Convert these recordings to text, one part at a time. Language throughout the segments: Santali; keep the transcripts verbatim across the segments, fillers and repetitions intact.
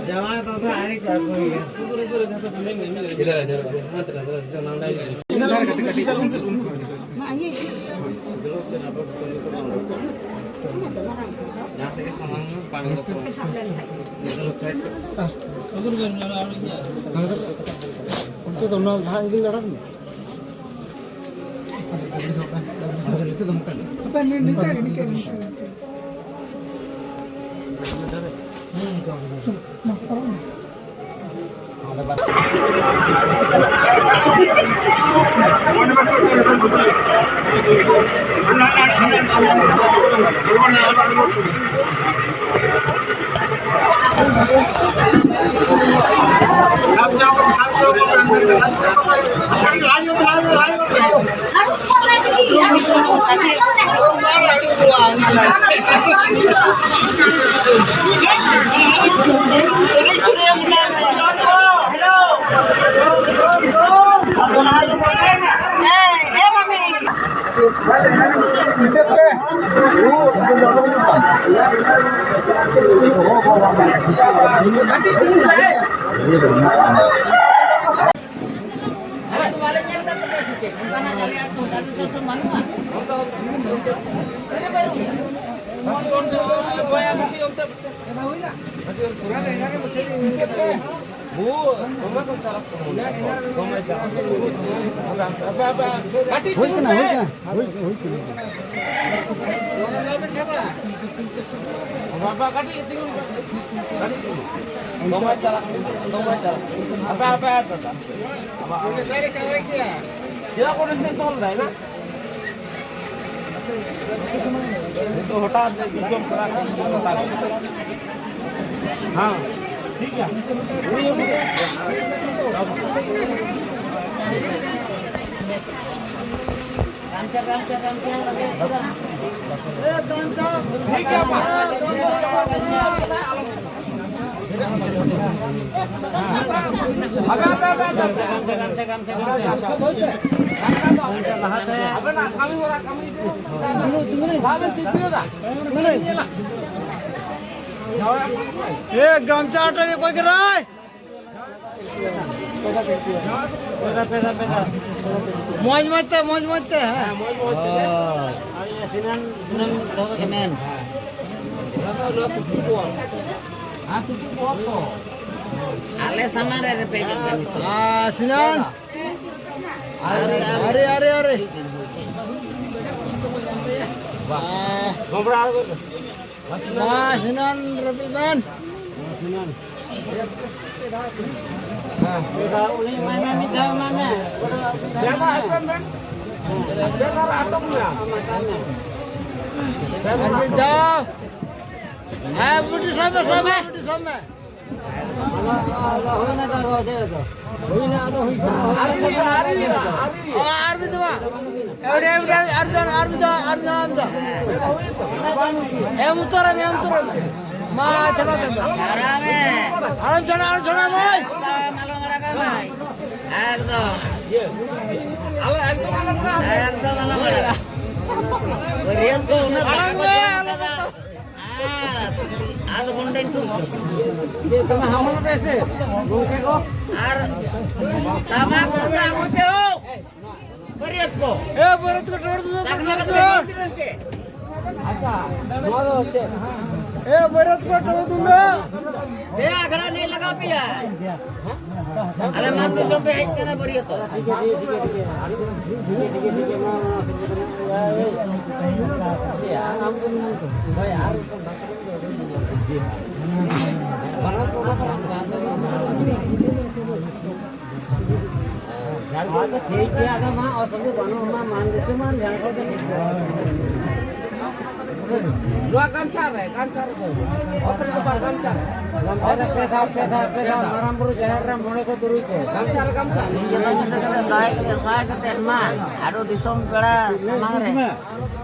ᱡᱟᱶᱟᱭ ᱵᱟᱵᱟ ᱟᱹᱣᱨᱤ ᱠᱚ ᱟᱹᱜᱩᱭᱟ᱾ ᱡᱟᱦᱟᱸ ᱛᱮᱜᱮ ᱥᱟᱢᱟᱝ ᱢᱮ, ᱵᱟᱝ ᱫᱚ ᱚᱱᱛᱮ ᱫᱚ ᱚᱱᱟ ᱞᱟᱦᱟ ᱮᱱᱜᱮᱞ ᱟᱲᱟᱜ ᱢᱮ᱾ ᱦᱟᱯᱮ, ᱱᱤ-, ᱱᱤᱝᱠᱟᱹ ᱜᱮ, ᱱᱤᱝᱠᱟᱹ ᱜᱮ, ᱱᱤᱝᱠᱟᱹ ᱜᱮ᱾ ᱟᱞᱮ ᱫᱚ ᱵᱟᱞᱮ ᱧᱮᱞ ᱟᱠᱟᱫ ᱛᱟᱯᱮᱭᱟ ᱥᱮ ᱪᱮᱫ? ᱚᱱᱠᱟᱱᱟᱜ ᱟᱞᱮᱭᱟᱜ ᱠᱳᱱᱳ ᱰᱟᱹᱰᱩ ᱥᱟᱥᱚᱱ ᱵᱟᱹᱱᱩᱜᱼᱟ᱾ ᱚᱠᱚᱭ ᱦᱚᱸ ᱵᱟᱭ ᱨᱩᱭᱟ᱾ ᱵᱚᱭᱟ ᱜᱩᱯᱤ ᱚᱱᱛᱮ ᱯᱩᱨᱟ ᱞᱮᱸᱜᱟ ᱜᱮ ᱵᱩᱡᱷᱟᱹᱣ ᱠᱮᱫᱟ᱾ ᱵᱩ, ᱫᱚᱢᱮ ᱠᱚ ᱪᱟᱞᱟᱜ ᱠᱟᱱᱟ᱾ ᱫᱚᱢᱮ ᱪᱟᱞᱟᱜ ᱠᱟᱱᱟ᱾ ᱠᱟᱹᱴᱤᱡ ᱦᱩᱭ ᱠᱟᱱᱟ, ᱦᱩᱭ ᱠᱟᱱᱟ, ᱦᱩᱭ, ᱦᱩᱭ ᱠᱟᱱᱟ᱾ ᱵᱟᱵᱟ, ᱠᱟᱹᱴᱤᱡ ᱛᱤᱸᱜᱩᱱ ᱢᱮ᱾ ᱠᱟᱹᱴᱤᱡ ᱛᱤᱸᱜᱩᱱ ᱢᱮ᱾ ᱫᱚᱢᱮ ᱪᱟᱞᱟᱜ ᱠᱟᱱᱟ, ᱫᱚᱢᱮ ᱪᱟᱞᱟᱜ ᱠᱟᱱᱟ᱾ ᱦᱟᱯᱮ, ᱦᱟᱯᱮ, ᱦᱟᱯᱮ, ᱦᱟᱯᱮ᱾ ᱪᱮᱫᱟᱜ ᱠᱚ ᱨᱮᱥᱮ ᱛᱚᱞ ᱫᱟᱭ ᱱᱟ? ᱱᱤᱛᱚᱜ ᱦᱚᱴᱟᱛ ᱫᱤᱥᱚᱢ ᱯᱮᱲᱟ ᱴᱷᱮᱱ ᱦᱚᱴᱟᱛ᱾ ᱦᱮᱸ, ᱴᱷᱤᱠ ᱜᱮᱭᱟ᱾ ᱴᱷᱤᱠ ᱜᱮᱭᱟ, ᱢᱟ᱾ ᱮ, ᱜᱟᱢᱪᱷᱟ ᱟᱴᱟᱨᱤ ᱚᱠᱚᱭ ᱠᱟᱱᱟᱭ? ᱢᱚᱡᱽ ᱢᱚᱡᱽ ᱛᱮ, ᱢᱚᱡᱽ ᱢᱚᱡᱽ ᱛᱮ, ᱦᱮᱸ᱾ ᱦᱳᱭ᱾ ᱟᱞᱮ ᱥᱟᱢᱟᱝ ᱨᱮ ᱨᱮᱯᱮᱡᱚᱜ ᱠᱟᱱᱟ᱾ ᱟᱨ ᱥᱤᱱᱟᱱ᱾ ᱟᱨᱮ, ᱟᱨᱮ, ᱟᱨᱮ᱾ ᱢᱟ ᱥᱤᱱᱟᱱ ᱨᱮᱯᱮᱡ ᱵᱮᱱ᱾ ᱩᱱᱤ ᱮᱢᱟᱭ ᱢᱮ, ᱢᱤᱫ ᱫᱷᱟᱣ ᱮᱢᱟᱭ ᱢᱮ᱾ ᱟᱨ ᱢᱤᱫ ᱫᱷᱟᱣ᱾ ᱦᱮᱸ, ᱵᱩᱰᱤ ᱥᱟᱵ ᱢᱮ, ᱥᱟᱵ ᱢᱮ, ᱵᱩᱰᱤ ᱥᱟᱵ ᱢᱮ᱾ ᱦᱩᱭᱱᱟ, ᱟᱫᱚ ᱦᱩᱭ ᱠᱟᱱᱟ᱾ ᱟᱨ ᱢᱤᱫ ᱫᱷᱟᱣ᱾ ᱮ, ᱚᱸᱰᱮ, ᱚᱸᱰᱮ, ᱟᱨ ᱢᱤᱫ ᱫᱷᱟᱣ, ᱟᱨ ᱢᱤᱫ ᱫᱷᱟᱣ, ᱟᱨ ᱢᱤᱫ ᱫᱷᱟᱣ, ᱟᱨ ᱢᱤᱫ ᱫᱷᱟᱣ᱾ ᱮᱢ ᱩᱛᱟᱹᱨ ᱢᱮ, ᱮᱢ ᱩᱛᱟᱹᱨ ᱢᱮ᱾ ᱢᱟ, ᱪᱟᱞᱟᱜ ᱛᱮ᱾ ᱟᱨᱟᱢ ᱪᱟᱞᱟᱜ, ᱟᱨᱟᱢ ᱪᱟᱞᱟᱜ, ᱢᱟᱹᱭ᱾ ᱮᱠᱫᱚᱢ᱾ ᱮᱠᱫᱚᱢ ᱟᱞᱚᱢ ᱟᱲᱟᱜᱟ᱾ ᱵᱟᱹᱨᱭᱟᱹᱛ ᱠᱚ ᱩᱱᱟᱹᱜ ᱟᱲᱟᱜ ᱢᱮ, ᱟᱞᱚᱢ ᱟᱲᱟᱜᱟ᱾ ᱟᱨ ᱟᱫᱚ ᱵᱚᱱ ᱰᱮᱝᱜᱩ᱾ ᱟᱨ ᱴᱟᱢᱟᱠ ᱛᱩᱢᱫᱟᱜ ᱟᱹᱜᱩᱭ ᱯᱮ ᱦᱳ᱾ ᱵᱟᱹᱨᱭᱟᱹᱛ ᱠᱚ᱾ ᱮ, ᱵᱟᱹᱨᱭᱟᱹᱛ ᱠᱚ, ᱴᱚᱲ ᱫᱩ, ᱥᱟᱠᱱᱟ ᱠᱟᱛᱮ ᱵᱟᱹᱨᱭᱟᱹᱛ ᱠᱚ᱾ ᱵᱟᱹᱨᱭᱟᱹᱛ ᱠᱚ᱾ ᱟᱪᱪᱷᱟ, ᱱᱚᱣᱟ ᱫᱚ ᱪᱮᱫ? ᱮ, ᱵᱟᱹᱨᱭᱟᱹᱛ ᱠᱚ, ᱴᱚᱲ ᱫᱩ᱾ ᱯᱮ ᱟᱠᱷᱲᱟ ᱞᱟᱹᱭ ᱞᱟᱜᱟᱣ ᱯᱮᱭᱟ᱾ ᱟᱞᱮ ᱢᱟᱱ ᱫᱤᱥᱚᱢ ᱯᱮ ᱦᱮᱡ ᱠᱟᱱᱟ ᱵᱟᱹᱨᱭᱟᱹᱛᱚᱜ᱾ ᱡᱷᱟᱲᱠᱷᱚᱸᱰ ᱫᱚ ᱴᱷᱤᱠ ᱜᱮᱭᱟ, ᱟᱫᱚ ᱢᱟ ᱚᱥᱩᱵᱤᱫᱷᱟ ᱵᱟᱹᱱᱩᱜᱼᱟ, ᱢᱟ ᱢᱟᱱ ᱫᱤᱥᱚᱢ ᱟᱨ ᱡᱷᱟᱲᱠᱷᱚᱸᱰ ᱫᱚ ᱴᱷᱤᱠ ᱜᱮᱭᱟ᱾ ᱱᱚᱣᱟ ᱜᱟᱢᱪᱷᱟ ᱨᱮ, ᱜᱟᱢᱪᱷᱟ ᱨᱮ᱾ ᱚᱛ ᱨᱮ ᱫᱚ ᱵᱟᱝ, ᱜᱟᱢᱪᱷᱟ ᱨᱮ᱾ ᱜᱟᱢᱪᱷᱟ ᱨᱮ ᱯᱮ ᱫᱷᱟᱣ, ᱯᱮ ᱫᱷᱟᱣ, ᱯᱮ ᱫᱷᱟᱣ, ᱢᱟᱨᱟᱝ ᱵᱩᱨᱩ ᱡᱟᱦᱮᱨ ᱨᱮ ᱢᱚᱬᱮ ᱠᱚ ᱛᱩᱨᱩᱭ ᱠᱚ᱾ ᱜᱟᱢᱪᱷᱟ ᱨᱮ, ᱜᱟᱢᱪᱷᱟ ᱨᱮ᱾ ᱫᱟᱭᱟ ᱠᱟᱛᱮ, ᱥᱟᱭ ᱠᱟᱛᱮ ᱢᱟ, ᱟᱨᱚ ᱫᱤᱥᱚᱢ ᱯᱮᱲᱟ ᱥᱟᱢᱟᱝ ᱨᱮ᱾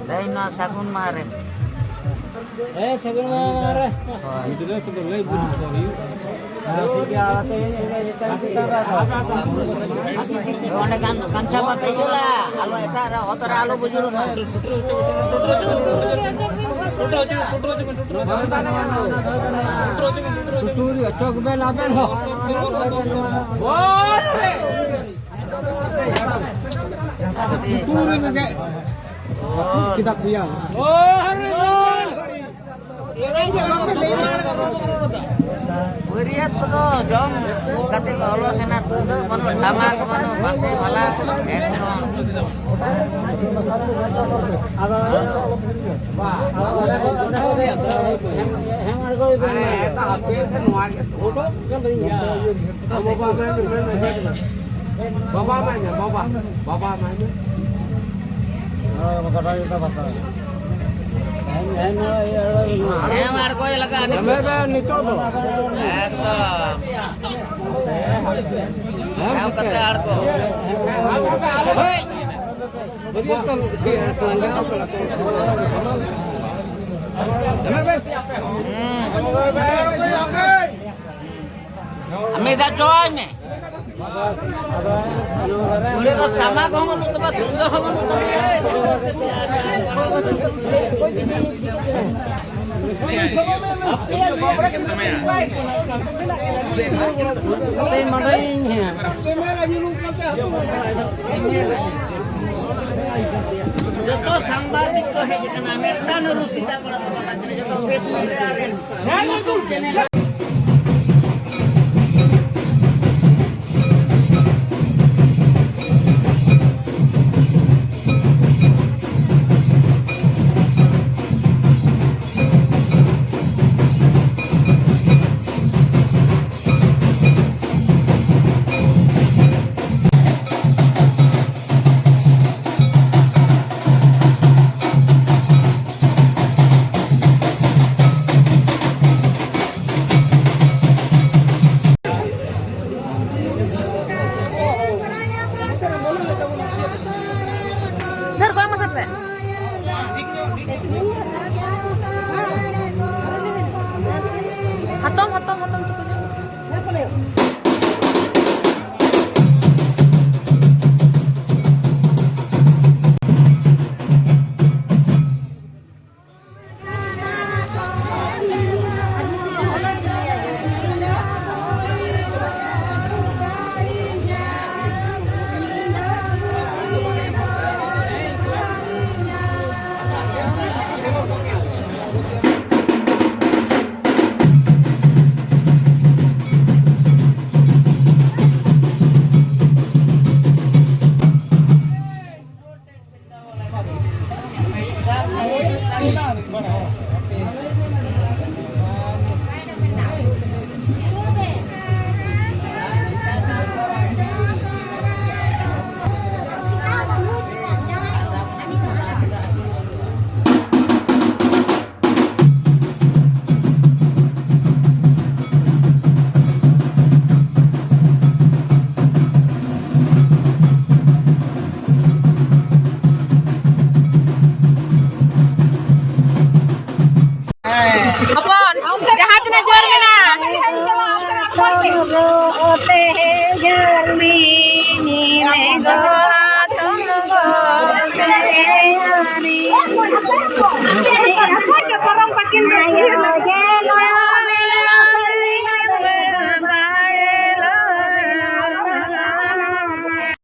ᱛᱮᱦᱮᱧ ᱱᱚᱣᱟ ᱥᱟᱹᱜᱩᱱ ᱢᱟᱦᱟ ᱨᱮ᱾ ᱦᱮᱸ, ᱥᱟᱹᱜᱩᱱ ᱢᱟᱦᱟ ᱨᱮ᱾ ᱜᱤᱫᱽᱨᱟᱹ ᱠᱚᱫᱚ ᱞᱟᱹᱭ ᱵᱩᱡᱽ ᱠᱚ ᱦᱩᱭᱩᱜ᱾ ᱚᱸᱰᱮ ᱜᱟᱢ-, ᱜᱟᱢᱪᱷᱟ ᱵᱟᱯᱮ ᱤᱭᱟᱹᱞᱟ, ᱟᱞᱚ ᱮᱴᱟᱜ ᱨᱮ, ᱚᱛ ᱨᱮ ᱟᱞᱚ ᱵᱩᱡᱩᱨᱚᱜ ᱢᱟ᱾ ᱴᱩᱴᱩᱨᱤ ᱚᱪᱚᱜ ᱵᱮᱱ ᱟᱵᱮᱱ ᱦᱚᱸ᱾ ᱴᱩᱴᱩᱨᱤ ᱨᱮᱜᱮ᱾ ᱪᱮᱫᱟᱜ ᱯᱮᱭᱟ? ᱵᱟᱹᱨᱭᱟᱹᱛ ᱠᱚᱫᱚ ᱡᱚᱢ ᱠᱟᱛᱮ ᱠᱚ ᱚᱞᱚᱥ ᱮᱱᱟ, ᱛᱩᱢᱫᱟᱹᱜ ᱵᱟᱹᱱᱩᱜ, ᱴᱟᱢᱟᱠ ᱵᱟᱹᱱᱩᱜ, ᱵᱟᱥᱮ ᱵᱷᱟᱞᱟ ᱮᱠᱫᱚᱢ᱾ ᱟᱫᱚ ᱟᱯᱮ ᱥᱮ ᱱᱚᱣᱟ ᱜᱮ᱾ ᱵᱟᱵᱟ ᱢᱟ ᱧᱟ, ᱵᱟᱵᱟ, ᱵᱟᱵᱟ ᱢᱟ ᱧᱟ᱾ ᱦᱮᱸ, ᱟᱬᱜᱚᱭ ᱞᱟᱜᱟᱜᱼᱟ ᱱᱤᱛᱚᱜ᱾ ᱮᱢᱮ ᱵᱮ ᱱᱤᱛᱚᱜ ᱫᱚ᱾ ᱮᱠᱫᱚᱢ᱾ ᱮᱢ ᱠᱟᱛᱮ ᱟᱬᱜᱚ᱾ ᱦᱩᱸ᱾ ᱢᱤᱫ ᱫᱷᱟᱣ ᱪᱚᱭ ᱢᱮ᱾ ᱱᱚᱰᱮ ᱫᱚ ᱴᱟᱢᱟᱠ ᱦᱚᱸ ᱵᱟᱹᱱᱩᱜ ᱛᱟᱢᱟ, ᱛᱩᱢᱫᱟᱜ ᱦᱚᱸ ᱵᱟᱹᱱᱩᱜ ᱛᱟᱢᱟ᱾ ᱡᱚᱛᱚ ᱥᱟᱝᱵᱟᱫᱤᱠ ᱠᱚ ᱦᱮᱡ ᱟᱠᱟᱱᱟ, ᱢᱤᱫᱴᱟᱝ ᱨᱩᱥᱤᱠᱟ ᱠᱚᱲᱟ ᱫᱚ ᱵᱟᱝ ᱠᱟᱱᱟ, ᱡᱚᱛᱚ ᱯᱷᱮᱥᱵᱩᱠ ᱨᱮ ᱟᱨ ᱦᱟᱛᱚᱢ, ᱦᱟᱛᱚᱢ, ᱦᱟᱛᱚᱢ ᱛᱟᱠᱚ ᱧᱟᱢ᱾ ᱦᱮᱸ, ᱦᱟᱯᱟ